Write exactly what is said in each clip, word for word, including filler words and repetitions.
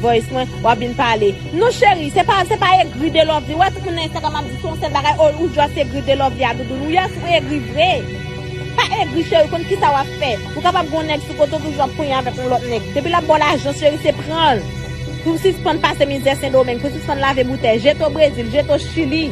voice mwen, w ap vin pale. Non, cheri, se pa, se pa egri de Lovely. Wè, tout moun nan Instagram ap di se yon sèl bagay, oh, ou just egri de Lovely a, Doudoune. Ou yes, ou egri vre. Pa egri, cheri, konn kisa w ap fè. Ou kapab gen yon nèg sou kote w toujou ap konyen avèk yon lòt nèg. Depi l ap ba w lajan, cheri, se pran l. Pou w sispann pase mizè Sendomeng, pou w sispann lave boutèy. Jete w Brezil, jete w Chili.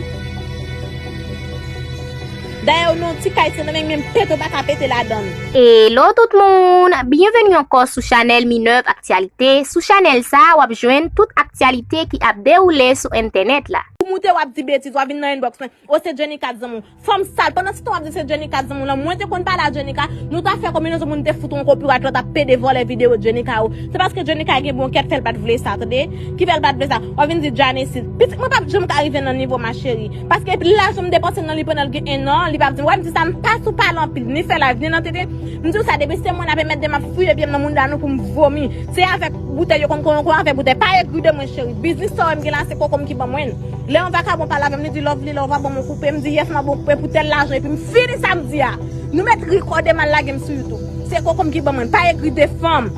Dayè, w nan yon ti kay Sendomeng, menm pete w pa ka pete ladan l. Hello tout moun! Byenveni ankò sou chanèl Minerve Aktyalite. Sou chanèl sa a, w ap jwenn tout aktyalite ki ap dewoule sou entènèt la. Ou moute, w ap di betiz, w ap vin nan inbox mwen. O, se Jenica zanmi w. Fanm sal, pandan se tan w ap di se Jenica zanmi w lan, mwen te konn pale a Jenica, nou ta fè kombinezon pou nou te fout yon copyright, lòt ap pede vòlè videyo Jenica yo. Se paske Jenica gen bon kè k fè l pa t vle sa, tande? Ki fè l pa t vle sa. W ap vin di Janesis. Pitit mwen p ap janm ka rive nan nivo w, ma chérie. Paske lajan m depanse nan li pandan l gen en an, li p ap di m, wè, m di sa, m pa sou pale anpil, ni fè live, ni nan T V. M di w sa, depi se mwen n ap enmède, m ap fouye pye m nan mounda nou pou m vomi. Se avèk boutèy yo konn konyen, konyen avèk boutèy. Pa egri de mwen, cheri. Biznis sa w wè m gen la, se koko m ki ban mwen l. Lè yon vakabon pale avè m, li di, Lovely, lè w va ban m yon koupe, m di, yes, m ap ba w koupe pou tèl lajan, epi m fini sa m di a. Nou mèt rekòde m al lage m sou YouTube. Se koko m ki ban mwen l. Pa egri de fanm.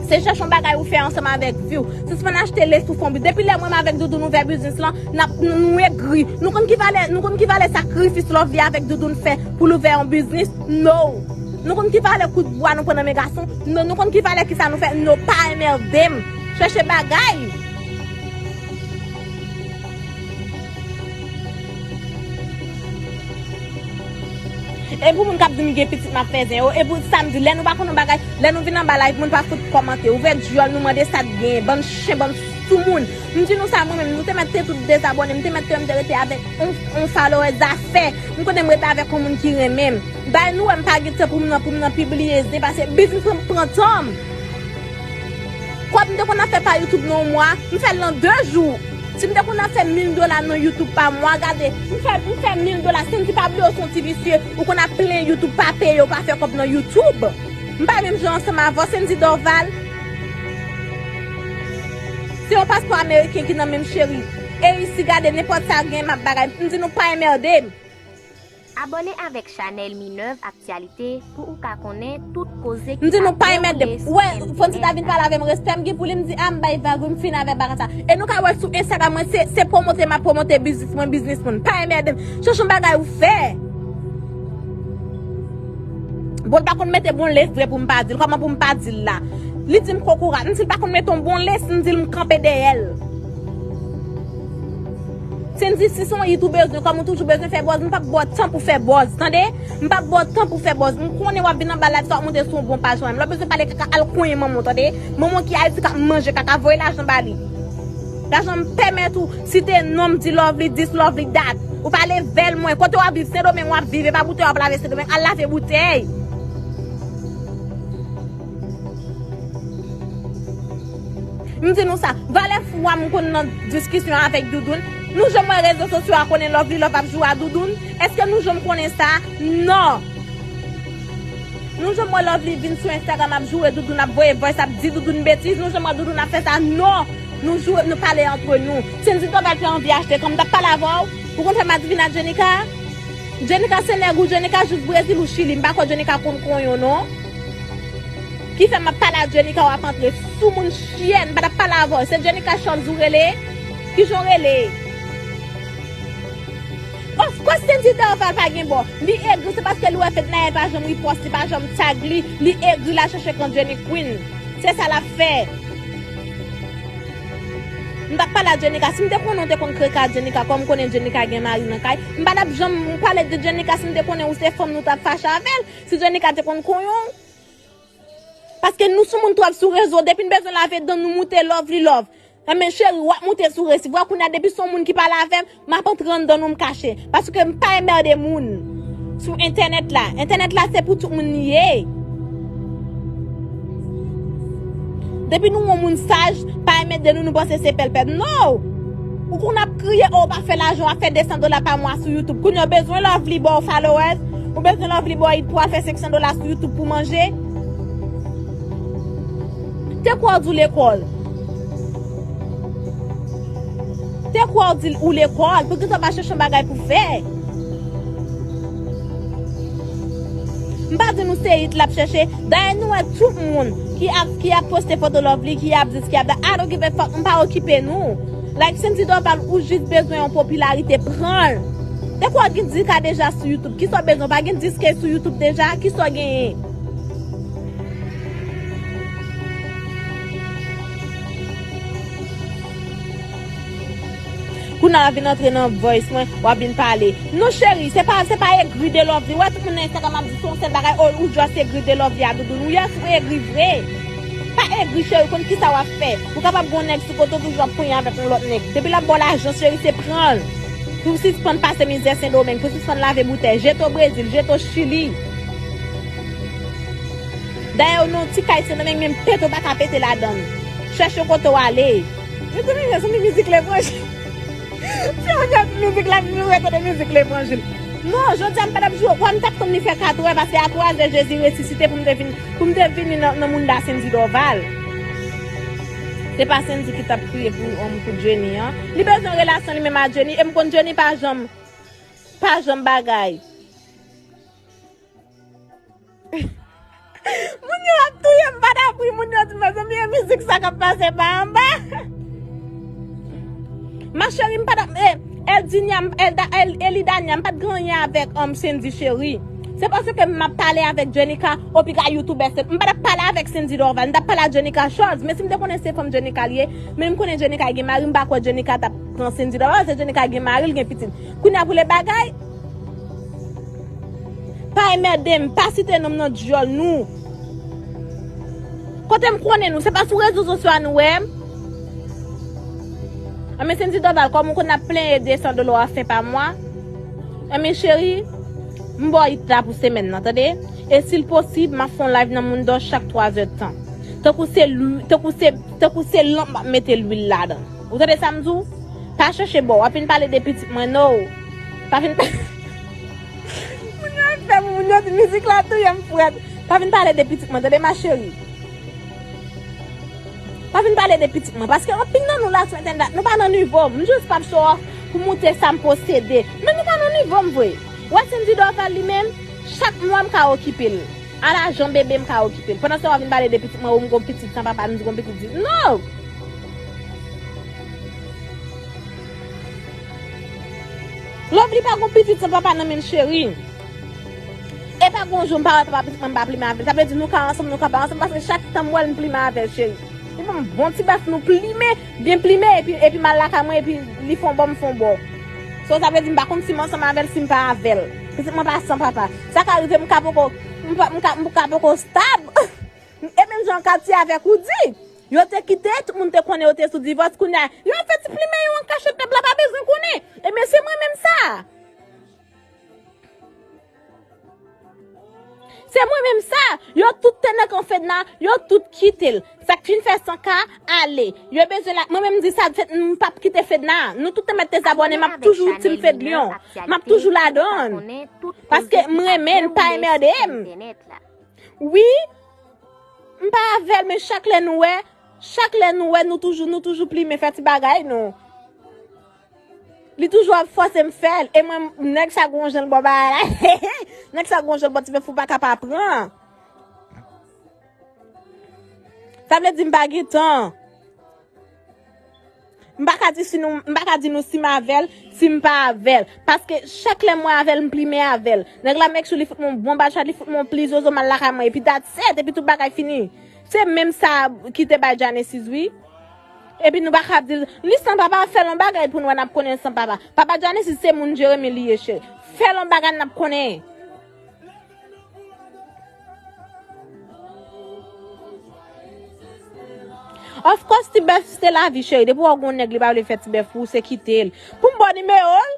Se chèche yon bagay ou fè ansanm avèk vi w. Sispann achte lespri fanm. Depi lè mwen avèk Doudoune ouvè biznis lan, n ap, nou, nou egri. Nou konn ki valè, nou konn ki valè sakrifis Lovely avèk Doudoune fè pou l ouvè yon biznis? No. Nou konn ki valè kout bwa nou pran nan men gason? No. Nou konn ki valè kisa nou fè? No. Pa enmède m. Chèche bagay. E pou moun k ap di m gen pitit m ap fè zen yo, e pou sa m di, lè nou pa konn yon bagay, lè nou vin anba live, moun pa fout kòmante. Ouvè dyòl nou, mande sa t genyen, bann chen, bann soumoun. M di nou sa mwen menm, nou te mèt te tout dezabòne, m te mèt te, m te rete avèk yon, yon followers zafè. M konnen m rete avèk yon moun ki renmen m. Bay nou wè m pa gen tan pou m nan, pou m nan pibliye zen, paske biznis lan pran tan m. Kòb m te konn ap fè pa YouTube nan yon mwa, m fè l nan de jou. Si m te konn ap fè mil dola nan YouTube pa mwa, gade, m fè, m fè mil dola, Sendy pa bliye w se yon ti visye, ou konn ap plenyen YouTube pa peye w, pa fè kòb nan YouTube. M pa menm jan ansanm avè w, Sendy Dorval. Se yon paspò ameriken ki nan men m, cheri. E isi, gade, nenpòt sa gen, m ap bagay. M di nou pa enmède m. Abòne avèk chanèl Minerve Aktyalite pou ou ka konnen tout koze ki ap dewoule sou entènèt la. M di nou pa enmède m. Ou wè, Fonsi ta vin pale avè m, respè m gen pou li, m di, a, m bay vag, wi, m fini avèk bagay sa. E nou ka wè sou Instagram mwen, se, se pwomote m ap pwomote biznis mwen, biznis moun. Pa enmède m. Chèche yon bagay ou fè. Bon, l pa konn mete bon lace vre pou m pa di l. Kòman pou m pa di l la? Li di m kokorat. M di l pa konn mete yon bon lace, m di l m kanpe dèyè l. Sendy, si se yon hit ou bezwen, kòm ou toujou bezwen fè buzz, m p ap ba w tan pou fè buzz, tande? M p ap ba w tan pou fè buzz. M konnen w ap vin anba live sa, w ap monte sou yon bon paj mwen. Lè w bezwen pale kaka, al konyen manman w, tande? Manman w ki Ayiti k ap manje kaka, voye lajan ba li. Lajan m pèmèt ou site non m, di Lovely this, Lovely that. Ou pa level mwen. Kote w ap viv, Sendomeng w ap viv, e pa boutèy w ap lave Sendomeng, al lave boutèy. M di nou sa, valè fwa m konn nan diskisyon avèk Doudoune. Nou janm wè rezo sosyo a konnen Lovely Love ap joure a Doudoune? Èske nou janm konnen sa? Non. Nou janm wè Lovely vin sou Instagram ap joure Doudoune, ap voye voice, ap di Doudoune betiz? Nou janm wè Doudoune ap fè sa? Non. Nou joure, nou pale antre nou. Sendy Dorval te anvi achte kò m, m t ap pale avè w? Ou konn fè m adivine ak Jenica? Jenica se nèg ou, Jenica jis Brezil ou Chili. M pa kwè Jenica konn konyen w non. Ki fè m ap pale a Jenica, w ap antre sou moun, chyèn, m pa t ap pale avè w. Se Jenica Charles ou rele? Kijan w rele? Of course, Sendy Dorval pa gen bò. Li egri, se paske li wè Fednaelle pa janm repost li, pa janm tag li. Li egri, l al chèche kont Jenny Queen. Se sa l ap fè. M t ap pale a Jenica. Si m te konnen w te konn kreka a Jenica, kòm m konnen Jenica gen mari nan kay, m pa t ap janm pale de Jenica. Si m te konnen ou se fanm, nou t ap fache avè l. Si Jenica te konn konyen w. Paske nou sou moun twòp sou rezo. Depi n bezwen lave dan nou, moute Lovely Love. Enben, cheri, w ap moute sou resif. Vwa kounye a, depi se yon moun ki pale avè m, m ap antre anndan nou, m kache. Paske m pa enmède moun sou entènèt la. Entènèt la, se pou tout moun li ye. Depi nou yon moun saj, pa enmède nou, nou panse se pèlpèl. No! Ou konn ap kriye, o, w pa fè lajan, w ap fè de san dola pa mwa sou YouTube. Kounye a, w bezwen Lovely ba w followers, ou bezwen Lovely ba w hit pou w al fè senk san dola sou YouTube pou manje? Te kwè w di w lekòl. Te kwè w di w lekòl. Poukisa w pa chèche yon bagay pou fè? M pa di nou se hit l ap chèche. Dayè nou wè tout moun. ki ap, ki ap poste foto Lovely, ki ap dis, ki ap dat. I don't give a fuck, m pa okipe nou. Like Sendy Dorval, ou jis bezwen yon popilarite, pran l. Te kwè w gen dis K deja sou YouTube. Kisa w bezwen? W pa gen dis K sou YouTube deja? Kisa w genyen? Kounye a w ap vin antre nan voice mwen, w ap vin pale. Non, cheri, se pa, se pa egri de Lovely. Ou wè tout moun nan Instagram ap di se yon sèl bagay, oh, ou just egri de Lovely a, doudoun. Ou yes, ou egri vre. Pa egri, cheri, konn kisa w ap fè. Ou kapab gen yon nèg sou kote w toujou ap konyen avèk yon lòt nèg. Depi l ap ba w lajan, cheri, se pran l. Pou w sispann pase mizè Sendomeng, pou w sispann lave boutèy, jete w Brezil, jete w Chili. Dayè, w nan yon ti kay Sendomeng, menm pete w pa ka pete ladan l. Chèche kote w ale. Mezanmi, mezanmi, mizik levanjil. Si yon jan mizik la vin, ou retande mizik levanjil. Non, jodi a m pa t ap jwe. Wè, m t ap tann li fè katrè, paske a twazè Jezi resisite pou m te vin, pou m te vini nan, nan mounda Sendy Dorval. Se pa Sendy ki t ap kriye pou, um, pou Jenny an. Li bezwen relasyon li menm a Jenny, e m konn Jenny pa janm, pa janm bagay. Moun yo ap touye m, m pa t ap ri, moun yo di, mezanmi, e mizik sa k ap pase pa anba. Ma chérie, m pa t ap, eh, Eldinia, m, Elda, El, Elidania, m pa t gen anyen avèk, um, Sendy chérie. Se paske m ap pale avèk Jenica, o piga youtubè, se, m pa t ap pale avèk Sendy Dorval, m t ap pale a Jenica Charles, men si m te konnen se fanm Jenica li ye, men m konnen Jenica gen mari, m pa kwè Jenica t ap pran Sendy Dorval, se Jenica gen mari, l gen pitit. Kounye a pou le bagay, pa enmède m, pa site non m nan dyòl nou. Kote m konnen nou, se pa sou rezo sosyo a nou wè m. Anben Sendy Dorval, kòm ou konn ap plenyen de san dola w ap fè pa mwa. Anben cheri, m ba w it la pou semèn nan, tande? E si l posib, m ap fè yon live nan Mundo chak twa zè tan. Tankou se lwi-, tankou se, tankou se lanp m ap mete lwil ladan. Ou tande sa m di w? Pa chèche bò, w ap vin pale de pitit mwen, no. Pa vin pa-, moun yo ap fè moun yo di mizik la touye m frèt. Pa vin pale de pitit mwen, tande ma chérie. Pa vin pale de pitit mwen, paske anpil nan nou la sou entènèt la, nou pa nan nivo m. M jis p ap show off pou moute sa m posede. Men nou pa nan nivo m vre. Wè Sendy Dorval li menm, chak mwa m ka okipe l. A lajan bebe m ka okipe l. Pandan se w ap vin pale de pitit mwen, ou m gon pitit san papa, m di gon pitit di. No! Lovely pa gon pitit san papa nan men l, cheri. E pa gon jou m pa wè papa pitit mwen m pa plimen avè l. Sa vle di nou ka ansanm, nou ka pa ansanm, paske chak tan m wè l m plimen avè l, cheri. Li ban m bon ti bèf nou plimen, byen plimen, epi, epi m al lakay mwen, epi li fè yon bò, m fè yon bò. So, sa vle di m pa konn si m ansanm avè l, si m pa avè l. Pitit mwen pa san papa. Sa ka rive m ka poko, m pa, m ka, m ka poko stab. E menm jan Katy avèk Roody. Yo te kite, tout moun te konnen yo te sou divòs. Kounye a, yo fè ti plimen yo an kachèt, pèp la pa bezwen konnen. Ebyen, se mwen menm sa. Se mwen menm sa. Yo tout te nan kan Fedna, yo tout kite l. Sa k fin fè san ka, ale. Yo bezwen la, mwen menm m di sa fèt, m p ap kite Fedna. Nou tout te mèt te zabòne, m ap toujou Team Fedlion. M ap toujou ladan l. Paske m renmen l, pa enmède m. Wi, m pa avè l, men chak lè nou wè, chak lè nou wè, nou toujou, nou toujou plimen, fè ti bagay nou. Li toujou ap fòse m fè l. E mwen, nèg sa gon jan l bò bagay la. Nèg sa gon jan l bò ti bèf ou pa ka pa pran. Sa vle di m pa gen tan. M pa ka di si nou, m pa ka di nou si m avè l, si m pa avè l. Paske chak lè m wè avè l, m plimen avè l. Nèg la make sure li fout mwen yon bon bad shot, li fout mwen yon pli zozo, m al lakay mwen. Epi that's it, epi tout bagay fini. Se menm sa ki te bay Genesis, wi. Epi nou pa ka di l, li san papa, fè l yon bagay pou n wè n ap konnen l san papa. Papa Genesis se moun Jeremi li ye, cheri. Fè l yon bagay n ap konnen. Of course, ti bèf se lavi, cheri. Depi w wè gon nèg li pa vle fè ti bèf pou ou, se kite l. Pou m ba w nimewo l?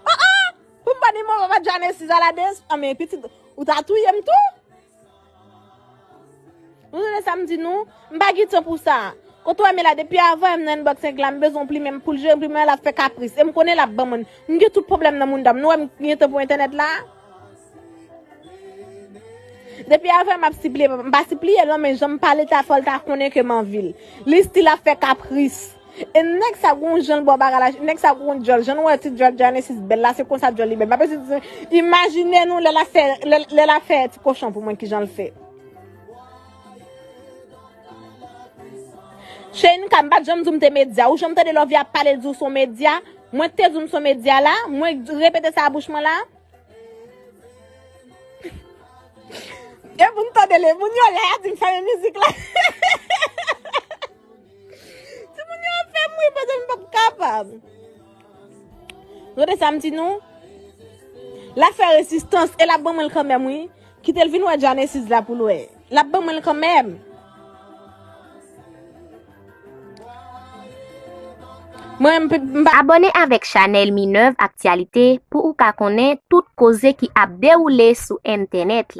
Ah, ah! Pou m ba w nimewo papa Genesis a la des, ah, men pitit, ou ta touye m tou? Ou tande sa m di nou? M pa gen tan pou sa. Kote w wè m la, depi avan m nan inbox nèg la, m bezwen yon plimen, m pou l jere plimen, l ap fè kapris. E m konnen l ap ban mwen. M gen tout pwoblèm nan mounda m. Nou wè m gen tan pou entènèt la? Depi avan m ap sipliye, m pa sipliye non, men jan m pale ta fò l ta konnen ke m anvi l. Li still ap fè kapris. E nèg sa gon jan l bò bagay la, nèg sa gon djòl, jan nou wè ti djòl Genesis bèl la, se konsa djòl li bèl. M ap eseye di, imajine nou lè l ap fè, lè, lè l ap fè ti kochon pou mwen, kijan l fè. Chenka, m pa t janm di w m te medya. Ou janm tande Lovia ap pale, l di w se yon medya? Mwen k te di w m se yon medya la? Mwen repete sa a bouch mwen la? E moun tande le, moun yo la, y a di m fèmen mizik la. Timoun yo fè m ri pandan m p ap kapab. Tande sa m di nou? L ap fè rezistans e l ap ban mwen l kanmenm, wi. Kite l vin wè Genesis la pou l wè. L ap ban mwen l kanmenm. Mwen, m p-, m pa Abòne avèk chanèl Minerve Actualité pou ou ka konnen tout koze ki ap dewoule sou entènèt.